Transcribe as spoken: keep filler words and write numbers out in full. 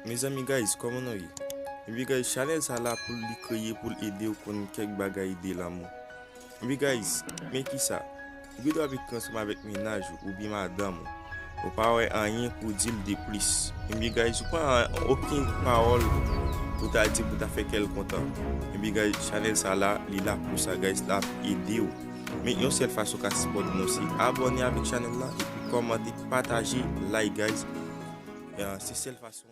Mezanmi guys, kòman nou ye? Ebyen guys, chanèl sa la pou li kreye, pou l ede w konn kèk bagay de lanmou. Ebyen guys, men kisa? Ou gen dwa ap ekri ansanm avèk mennaj ou oubyen madanm ou. Ou pa wè anyen pou w di l de plis. Ebyen guys, ou pa gen okenn pawòl pou w ta di pou w ta fè kè l kontan. Ebyen guys, chanèl sa la, li la pou sa guys, l ap ede w. Men yon sèl fason w ka sipòte nou se abòne avèk chanèl la, epi kòmante, pataje, like guys. Se sèl fason.